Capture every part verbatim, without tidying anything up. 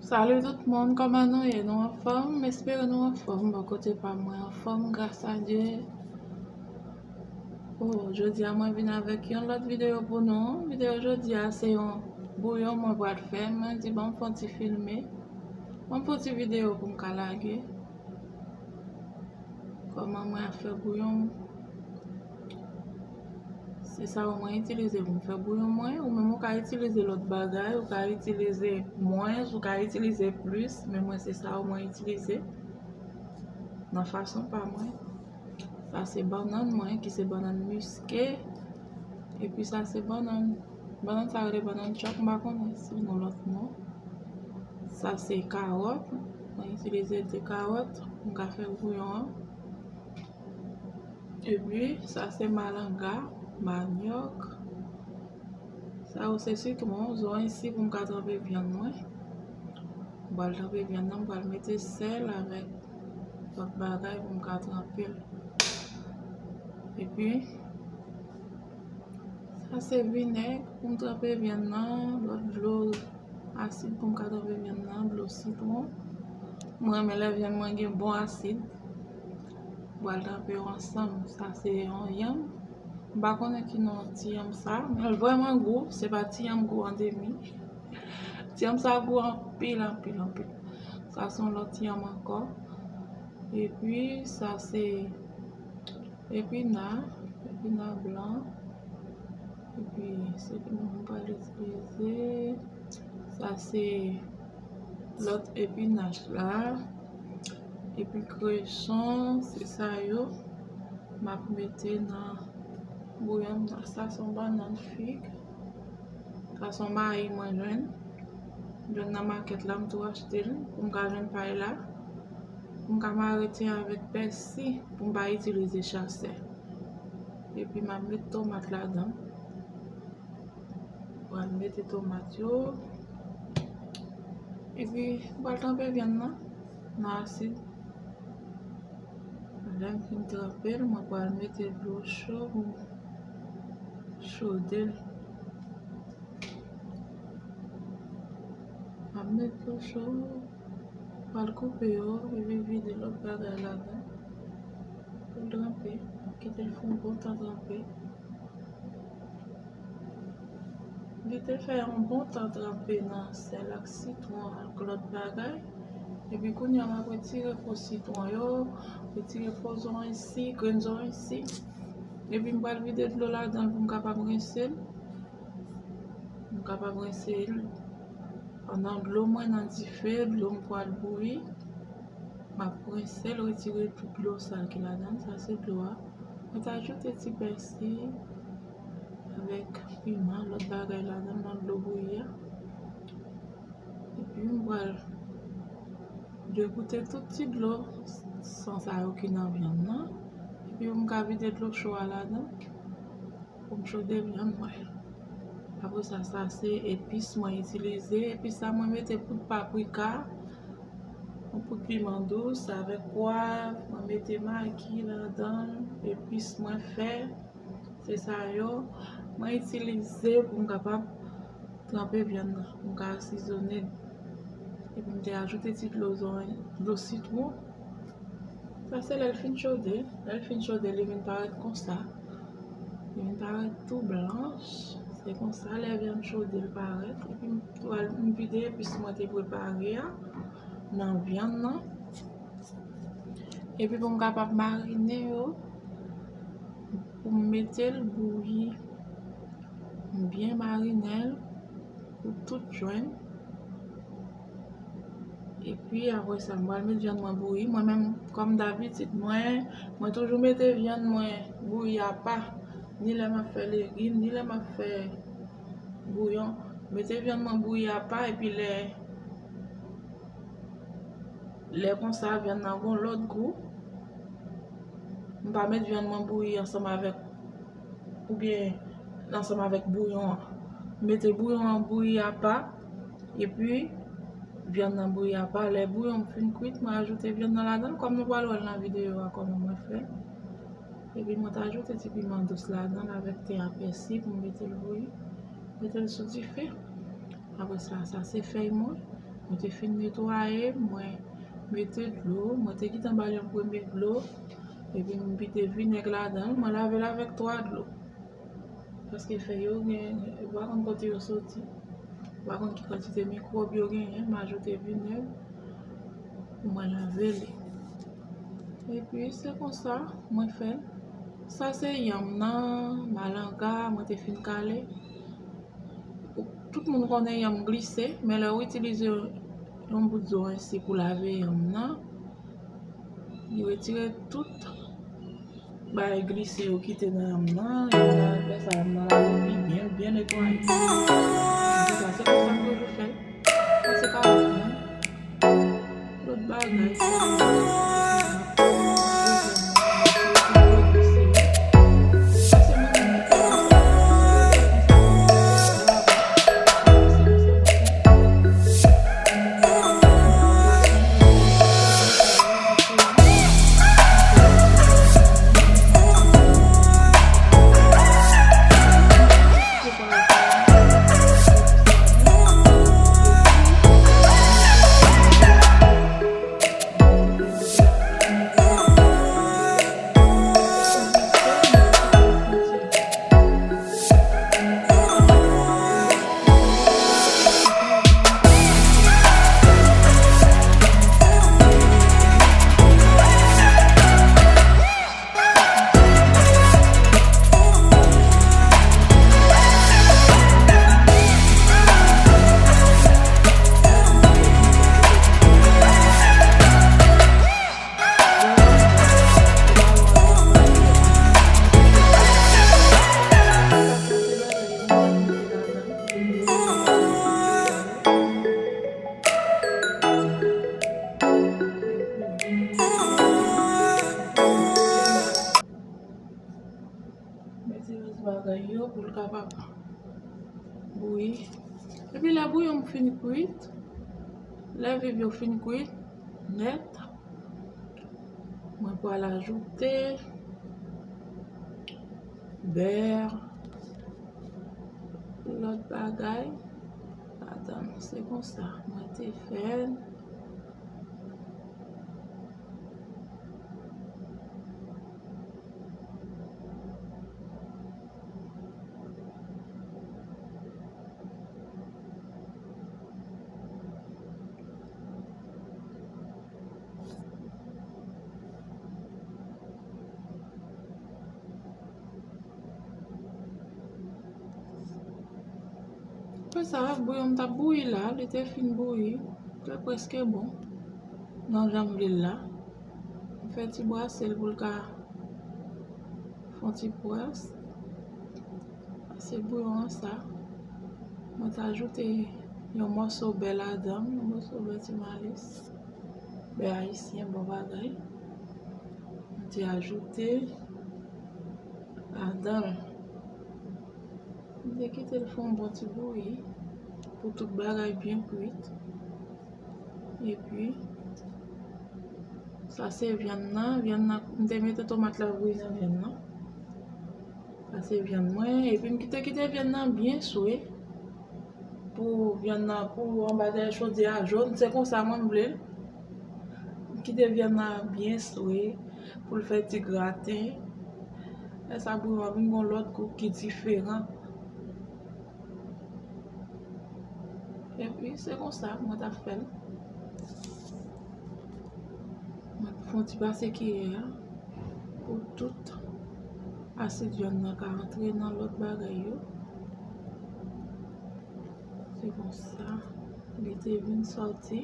Salut tout moun, kòman nou ye? Nou anfòm? M espere nou anfòm. Bò kote pa m, mwen anfòm, gras a Dye. Oh, jodi a mwen vin avèk yon lòt videyo pou nou. Videyo jodi a se yon bouyon mwen pral fè. Mwen di, "Ban m fè yon ti filme. Ban m fè yon ti videyo pou m ka lage." Kòman mwen ap fè bouyon m? Se sa yo mwen itilize pou m fè bouyon mwen. Ou menm ou ka itilize lòt bagay, ou ka itilize mwens, ou ka itilize plis, men mwen se sa yo mwen itilize nan fason pa mwen. Sa se bannann mwen, ki se bannann miske. Epi sa se bannann, bannann sa yo rele bannann chòk, m pa konnen si gen lòt non. Sa se kawòt, mwen itilize de kawòt pou m ka fè bouyon an. Epi sa se malanga, manyòk. Sa yo se sitwon, zòrèy si pou m ka tranpe vyann mwen. M pral tranpe vyann nan, m pral mete sèl avèk lòt bagay pou m ka tranpe l. Epi sa se vinèg pou m tranpe vyann nan, lòt dlo asid pou m ka tranpe vyann nan, dlo sitwon. Mwen renmen lè vyann mwen gen bon asid. M pral tranpe yo ansanm. Sa se yon yanm. M pa konnen ki non ti yanm sa, men l vrèman gou. Se pa ti yanm gou an demi. Ti yanm sa gou anpil, anpil, anpil. Sa se yon lòt ti yanm ankò. Epi sa se epina, epina blan. Epi se epina m pral itilize. Sa se lòt epinaj la. Epi kreson, se sa yo m ap mete nan bouyon m nan. Sa se yon bannann fig. Sa se yon mayi mwen jwenn. Jwenn nan makèt la, m tou achte l pou m ka jwenn pay la. Pou m ka mare ten avèk pèsi, pou m pa itilize chasè. Epi m ap met tomat ladan. Pral mete tomat yo. Epi m pral tranpe vyann nan nan asid. Lè m fin tranpe l, mwen pral mete dlo cho pou m chode l. M ap met dlo cho, pral koupe yo, epi vide lòt bagay ladan. Pou l tranpe, m ap kite l fè yon bon tan tranpe. Li te fè yon bon tan tranpe nan sèl ak sitwon ak lòt bagay. Epi kounye a m ap retire po sitwon yo, retire po zòrèy si, grenn zòrèy si. Epi m pral vide dlo ladan l pou m kapab rense l. M kapab rense l. Pandan dlo mwen nan dife, dlo m pral bouyi. M ap rense l, retire tout dlo sal ki ladan l. Sa se dlo a. Mwen t ajoute ti pèsi avèk piman, lòt bagay ladan l nan dlo bouyi a. Epi m pral degoute tout ti dlo san sa yo ki nan vyann nan. Epi m ka vide dlo cho a ladan pou m chode vyann mwen. Apre sa, sa se epis mwen itilize. Epis sa mwen mete poud paprika, yon poud piman dous avèk pwav, mwen mete magi ladan l, epis mwen fè, se sa yo. Mwen itilize pou m kapab tranpe vyann nan, pou m ka asizone l. Epi m te ajoute ti dlo zòrèy, dlo sitwon. Sa se lè l fin chode. Lè l fin chode, li vin parèt konsa. Li vin parèt tou blanch. Se konsa lè vyann chode l parèt. Epi m pral, m vide epis mwen te prepare a nan vyann nan. Epi pou m kapab marine yo, pou m mete l bouyi. M byen marine l pou tout jwenn. Epi apre sa, m pral met vyann mwen bouyi. Mwen menm, kòm dabitid, mwen, mwen toujou mete vyann mwen bouyi apa. Ni lè m ap fè legim, ni lè m ap fè bouyon. Mete vyann mwen bouyi apa, epi lè, lè konsa, vyann nan gon lòt gou. M pa met vyann mwen bouyi ansanm avèk, oubyen ansanm avèk bouyon an. M mete bouyon an bouyi apa, epi vyann nan bouyi apa. Lè bouyon m fin kwit, mwen ajoute vyann nan ladan l, kòm nou pral wè l nan videyo a, kòman mwen fè. Epi mwen t ajoute ti piman dous ladan l avèk ten a pèsi pou m mete l bouyi. Mete l sou dife. Apre sa, sa se fèy mwen. Mwen te fin netwaye, mwen mete dlo, mwen te gentan ba l yon premye dlo, epi m vide vinèg ladan l, mwen lave l avèk twa dlo. Paske fèy yo gen, ou pa konn kote yo soti. Ou pa konn ki kantite mikwòb yo genyen, m ajoute vinèg pou mwen lave li. Epi se konsa mwen fè l. Sa se yanm nan, malanga, mwen te fin kale. Tout moun konnen yanm glise, men lè w itilize yon bout zo ensi pou lave yanm nan, li retire tout bagay glise yo ki te nan yanm nan, yanm nan, apre sa, yanm nan lave pi byen, byen netwaye. Se sa, se konsa m toujou fè l. Sa se pa lòt mwen. Lòt bagay, se Mete lòt bagay yo pou l kapab bouyi. Epi lè bouyon m fin kwit, lè viv yo fin kwit nèt, mwen pral ajoute bè, lòt bagay ladan l. Se konsa mwen te fè l. Apre sa, bouyon m t ap bouyi la, li te fin bouyi, li te prèske bon nan jan m vle l la. M fè ti brase l pou l ka fè yon ti pwès. Pase bouyon an sa. Mwen te ajoute yon mòso bè ladan l, yon mòso bè ti malis. Bè ayisyen, bon bagay. Mwen te ajoute ladan l. Mwen te kite l fè yon bon ti bouyi pou tout bagay byen kwit. Epi, sa se vyann nan. Vyann nan, m te mete tomat la bouyi nan vyann nan. Sa se vyann mwen. Epi m kite, kite vyann nan byen swe. Pou vyann nan, pou anba dèyè chodyè a jòn. Se konsa mwen m vle l. M kite vyann nan byen swe pou l fè ti graten. Lè sa bouyon an vin gon lòt gou ki diferan. Epi, se konsa mwen t ap fè l. Mwen fè yon ti pase kiyè a pou tout asid vyann nan ka antre nan lòt bagay yo. Se konsa li te vin sòti.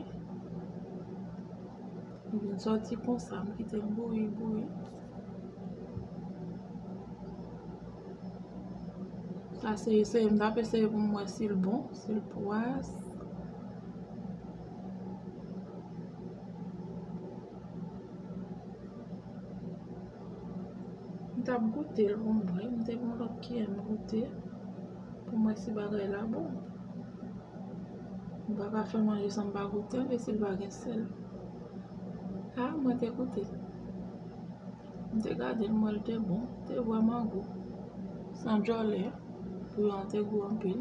Li vin sòti konsa, m kite l bouyi, bouyi. Sa se eseye, m t ap eseye pou m wè si l bon, si l pwès. M t ap goute l pou m wè, m te pran lòt kiyè m goute pou m wè si bagay la bon. M pa ka fè manje san m pa goute l, e si l pa gen sèl. A, mwen te goute l. M te gade l, m wè l te bon, te vrèman gou. San djòlè, bouyon an te gou anpil.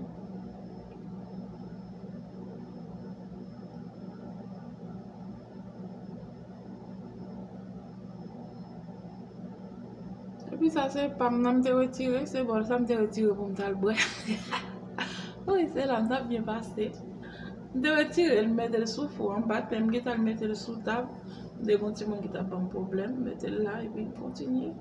Wi, sa se pa m nan m te retire, se bòl sa m te retire pou m t al bwè. Wi, se la m t ap byen pase. M te retire l, m mete l sou fou an, m pa t menm gentan al mete l sou tab. M te gen yon timoun ki t ap ban m pwoblèm, m mete l la epi m kontinye.